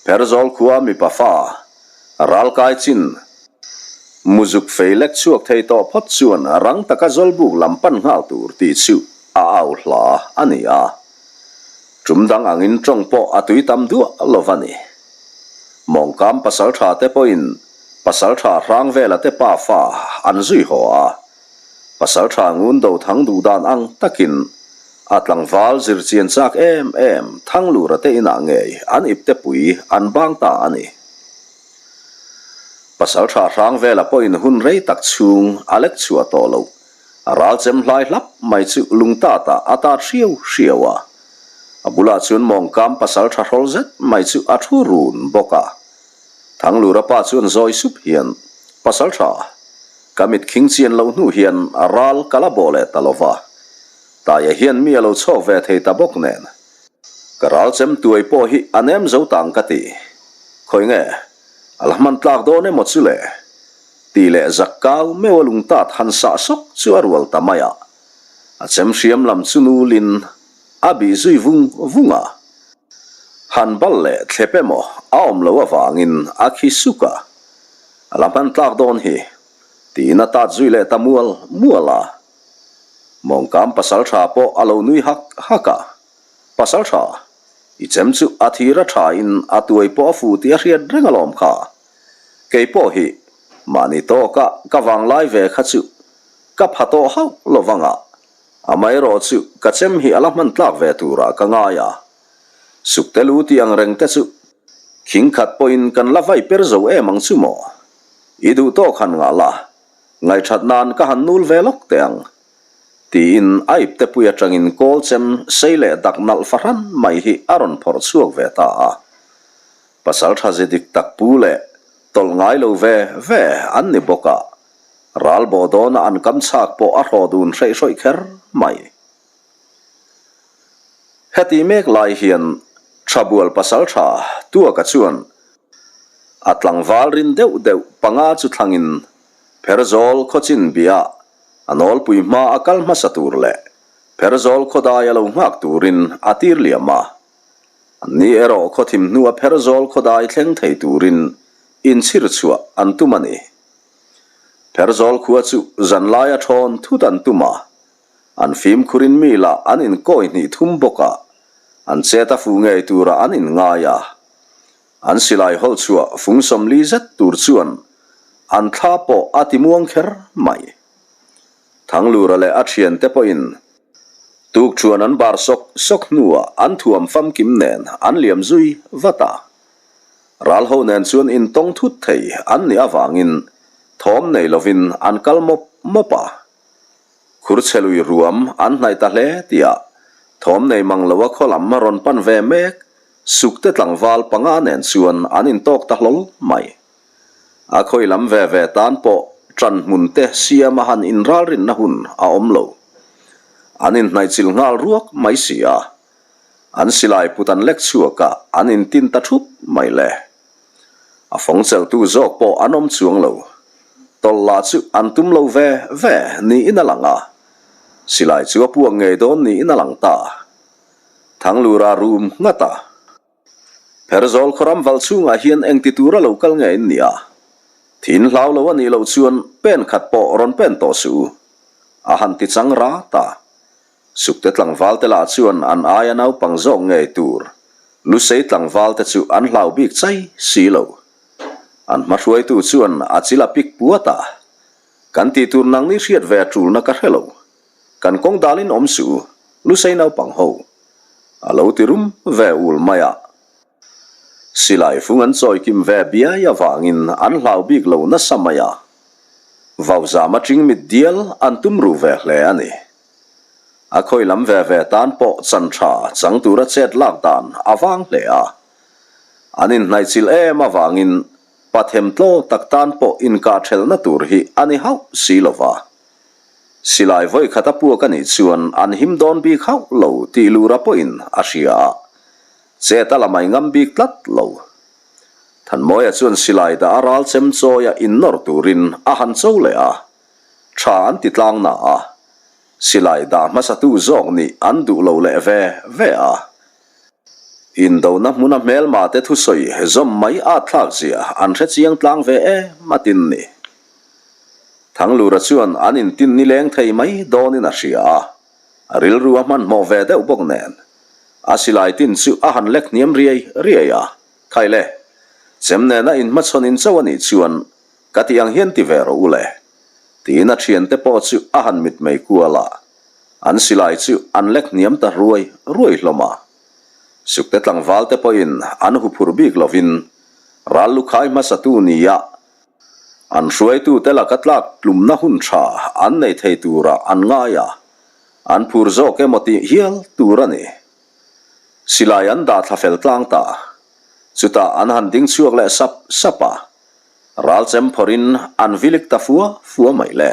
Pherzawl khua mipa fa, ralkai chin. Muzuk fei lek chhuak thei tawh phawt chuan rang taka Zawlbuk lam pan nghal tur tih chu a au hla a ni a. Tum dang angin tawng pawh a tui tam duah lo va ni. Mawngkam pasaltha te pawhin pasaltha Hrangvela te pafa an zui haw a. Pasaltha ngun do thang duh dan ang takin a tlangval zirchian chak em em Thanglura te inah ngei an iptepui an bang ta a ni. Pasaltha Hrangvela pawhin hun rei tak chhung a lek chhuah tawh loh. A ral chem hlai hlap mai chu lungtatah a tat hriau hriau a. A bulah chuan mawngkam pasaltha hrawl zet mai chu a thu run bawk a. Thanglura pa chuan zawi sup hian, Pasaltha, ka mit khing chian loh hnu hian a ral ka la bawh leh ta lo va. Taia hian mi a lo chhawk ve thei ta bawk nen. Ka ral chem tuai pawh hi a nem zo tang ka ti. Khawi nge, a la hman tlak dawn emaw chu le? Tih leh zak kau meuh a lungtat han sah sawk chu a rual ta mai a. A chem hriam lam chu nulin a bih zui vung vung a. Han bal leh thlep emaw a awm loh avangin a khi suk a. A la hman tlak dawn hi, tiin a tat zui leh ta mual mual a. Mawngkam pasaltha pawh a lo nui hak hak a. Pasaltha, i chem chu a thir a tha in a tuai pawh a fuh tih a hriat reng alawm kha. Kei pawh hi mahni tawka ka vanglai ve kha chu ka pha tawh hauh lo vang a, amaherawh chu ka chem hi a la hman tlak ve turah ka ngai a. Sukte lu tih ang reng te chu khing khat pawhin kan la vai per zo em ang chu maw? I duh tawk han ngah la, Ngaihṭhat nan ka han nul ve lawk teh ang, tiin a iptepui aṭangin kawl chem sei leh dak nalh fahran mai hi a rawn phawrh chhuak ve ta a. Pasalṭha zi dik tak pu leh tawlh ngai lo ve ve an ni bawk a, ral bawh dawna an kam chhak pawh a hraw dun hreih hrawih kher mai. Heti mek lai hian Ṭhabual pasalṭha Tuaka chuan A tlangval rin deuh deuh panga chu thlangin Pherzawl khawchin biah a nawlpui hma a kal hmasa tur leh Pherzawl khawdai a lo nghak turin a tir liam a. Anni erawh khawthim hnua Pherzawl khawdai thleng thei turin inchhir chhuah an tum a ni. Pherzawl khua chu zanlai a thawn thut an tum a, an fimkhurin mi lah an inkawi hnih thum bawk a, an chet a fuh ngei turah an inngai a. An silai hawlh chhuah fung 40 zet tur chuan an thla pawh a ti muang kher mai. Thanglura leh a thiante pawhin tukṭhuan an bar sawk sawk hnuah an thuam famkim nen an liam zui vat a. Ralho nen chuan intawng thut thei an nih avangin thawm nei lovin an kal mawp mawp a. Khurchhelui ruam an hnaih ta hle tihah thawm nei mang loa khaw lam rawn pan ve mek Sukte tlangval panga nen chuan an intawk ta hlawl mai. A khawi lam ve ve tan pawh ṭan hmun te siama han inralrinna hun a awm lo. An inhnaihchilh nghal ruak mai si a. An silai put an lek chhuak a, an intin ta ṭhup mai le. A fawng chelhtu zawk pawh an awm chuang lo. Tawlh lah chu an tum lo ve ve niin a lang a. Silai chu a puak ngei dawn niin a lang ta. Thanglura rum nghat a. Pherzawl khawram val chhungah hian engti tura lo kal nge in nia? Thin hlau lo a nih loh chuan pen khat pawh rawn pen tawh suh u. A han ti chang rat a. Sukte tlangval te lah chuan an aia naupang zawk ngei tur Lusei tlangval te chu an hlau bik chai si lo. An hmahruaitu chuan a chil a pik puat a. Kan tih tur nangni hriat ve a tulna ka hre lo. Kan kawng dalin awm suh u, Lusei naupang ho. A lo ti rum ve ul mai a. Silai fung an chawi kim ve biai avangin an hlau bik lo nasa mai a. Vauzama ṭingmit dial an tum ru ve hle a ni. A khawi lam ve ve tan pawh chan ṭha chang tura chet lak dan a vang hle a. An inhnaihchilh em avangin pathem tlaw tak tan pawh inkahṭhelhna tur hi a ni hauh si lo va. Silai vawi khat a puak a nih chuan an him dawn bik hauh lo tih Lura pawhin a hria a, chet a la mai ngam bik tlat lo. Thanmawia chuan silai dah a ral chem chawia innawr turin a han cho leh a, tha an ti tlang na a, silai dah hmasatu zawk nih an duh lo leh ve ve a. Indona hmuna hmelma te thusawi zawm mai at thlak zia an hre chiang tlang ve em a tin ni. Thanglura chuan an intin nileng thei mai dawnin a hria a, a rilru a hmanhmawh ve deuh bawk nen. A silai tin chu a han lek hniam riai riai a, Khai le, chem nena inhmachhawn in cho a nih chuan ka tih ang hian ti ve rawh u le, tiin a thiante pawh chu a han mitmei kual a, an silai chu an lek hniam ta ruai ruai hlawm a. Sukte tlangval te pawhin an huphurh bik lovin ral lukhai hmasatu nia An hruaitute laka tlak tlumna hun tha an nei thei turah an ngai a, an phur zawk emaw tih hial tur a ni. Silai an dah thla fel tlang ta. Chutah an han ding chhuak leh sap sap a, ral chem phawrhin an vilik ta fua fua mai le.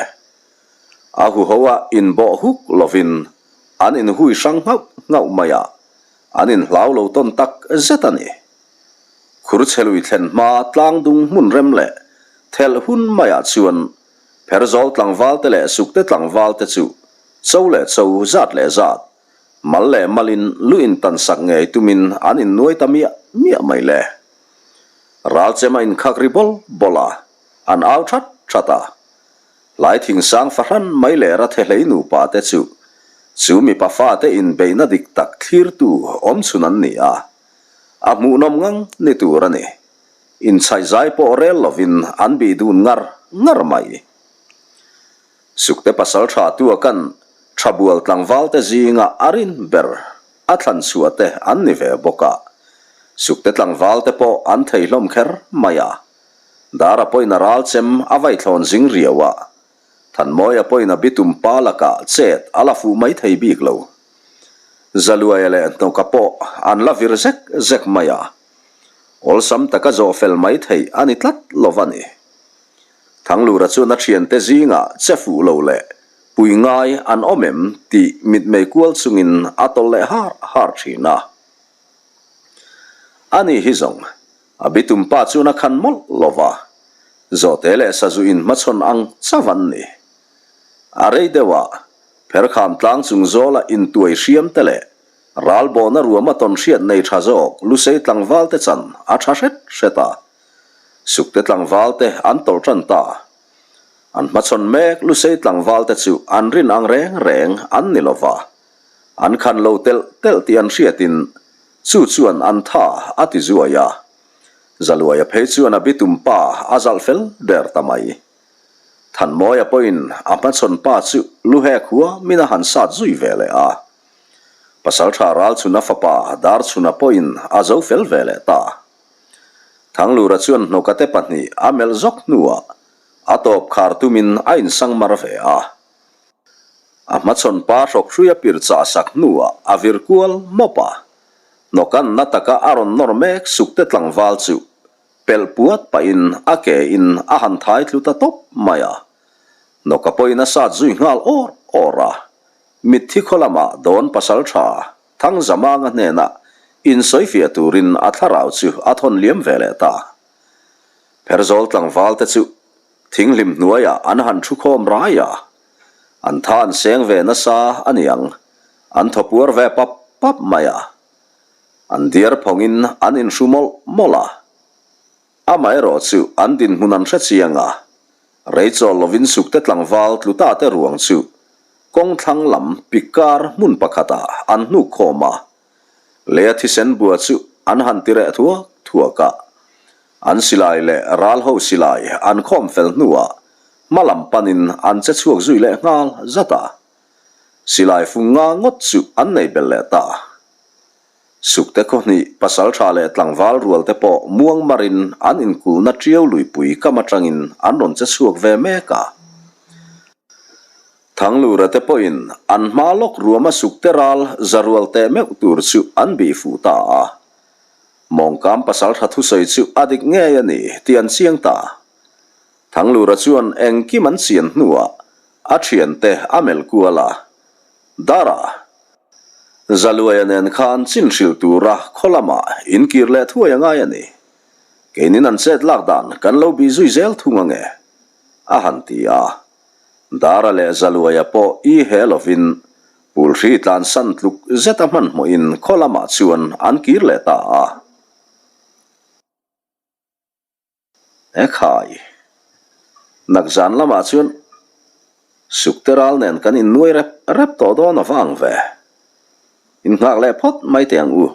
A huho a inbawh huk lovin an inhui hrang nghauh nghauh mai a, an inhlau lo tawn tak zet a ni. Khurchhelui thlen hma tlangdung hmun rem leh thelh hun maiah chuan Pherzawl tlangvalte leh Sukte tlangvalte chu cho leh cho zat leh zat, mal leh malin lu intansak ngei tumin an innuai ta miah miah mai le. Ralchem a inkhak ri bawl bawl a, an au that that a. Hlai thingsang fahran mai leh Rathehlei nupa te chu chu mipa fate inbeihna dik tak thlirtu awmchhun an ni a. A hmuhnawm ngang ni tur a ni. Inchhaih zai pawh rel lovin an bih dun ngar ngar mai. Sukte pasal tha tuakan Thabual tlangvalte zinga a rin ber a thlan chhuah te an ni ve bawk a. Sukte tlangvalte pawh an thei hlawm kher mai a. Dara pawhin a ral chem a vaithlawn zing riau a. Thanmawia pawhin a bitum pa lakah chet a la fuh mai thei bik lo. Zaluaia leh Hnawka pawh an la vir zek zek mai a, awlsam taka zawh fel mai theih a ni tlat lo va ni. Thanglura chuan a thiante zingah che fuh lo leh pui ngai an awm em tih mitmei kual chungin a tawlh leh har har thin a. Ani hi zawng a bitum pa chuan a khan mawlh lo va, Zawhte leh Sazu inhmachhawn ang chauh an ni. A rei deuhah Pherkham tlang chung zawla intuai hriam te leh ralbawhna ruama tawn hriat nei tha zawk Lusei tlangval te chan a tha hret hret a. Sukte tlangval te an tawlh tan ta. An hmachhawn mek Lusei tlangval te chu an rin ang reng reng an ni lova. An khan lo telh telh tih an hriatin chu chuan an tha a ti zuai a. Zaluaia phei chuan a bitum pa a zalh fel der ta mai. Thanmawia pawhin a hmachhawn pa chu lu hek huamin a han sat zui ve leh a. Pasaltha Ralchhuna fapa Darchhuna pawhin a zo fel ve leh ta. Thanglura chuan hnawkate pahnih a melh zawk hnuah a tawp khar tumin a insang mar ve a. A hmachhawn pa hrawk hrui a pir chah sak hnuah a vir kual mawp a. Hnawkan na taka a rawn nawr mek sukte tlangval chu Pelh puat pahin a ke in a han thai tlu ta tawp mai a. Nawka pawhin a sat zui nghal awr awr a. Mitthi khaw lamah dawn pasal tha Thangzamanga hnenah insawifiah turin a thlarau chu a thawn liam ve leh ta. Pherzawl tlangval te chu thinghlim hnuaiah an han thu khawm rai a. An tha an seng ve nasa a niang, an thaw puar ve pap pap mai a. An diar phawngin an inhru mawlh mawlh a. Amaherawh chu an dinhmun an hre chiang a, rei chawl lovin sukte tlangval tlu ta te ruang chu kawng thlang lam pik kar hmun pakhatah an hnuk khawm a. Lei a thisen bua chu an han ti reh thuak thuak a. An silai leh ral ho silai an khawm fel hnuah hma lam panin an che chhuak zui leh nghal zat a. Silai fung nga ngawt chu an nei belh leh ta. Sukte khawhnih, pasaltha leh tlangval rual te pawh muang marin an inkulhna ṭiau luipui kam aṭangin an rawn che chhuak ve mek a. Thanglura te pawhin an hma lawk ruama sukte ral za rual teh meuh tur chu an bih fuh ta a. Mawngkam pasaltha thusawi chu a dik ngei a ni tih an chiang ta. Thanglura chuan engkim an chian hnuah a ṭhiante a melh kual a, Dara, Zaluaia nen khan chin hrilh tura khaw lamah inkir leh thuai a ngai a ni. Keinin an chet lak dan kan lo bih zui zel thung ange, a han ti a. Dara leh Zaluaia pawh i he lovin Pulhri tlansan tluk zeta hmanhmawhin khaw lamah chuan an kir leh ta a. Ekhai. Nakzan lamah chuan. Sukte ral nen kan innuai rep rep tawh dawn a vang ve. Innghak leh phawt mai teh ang u.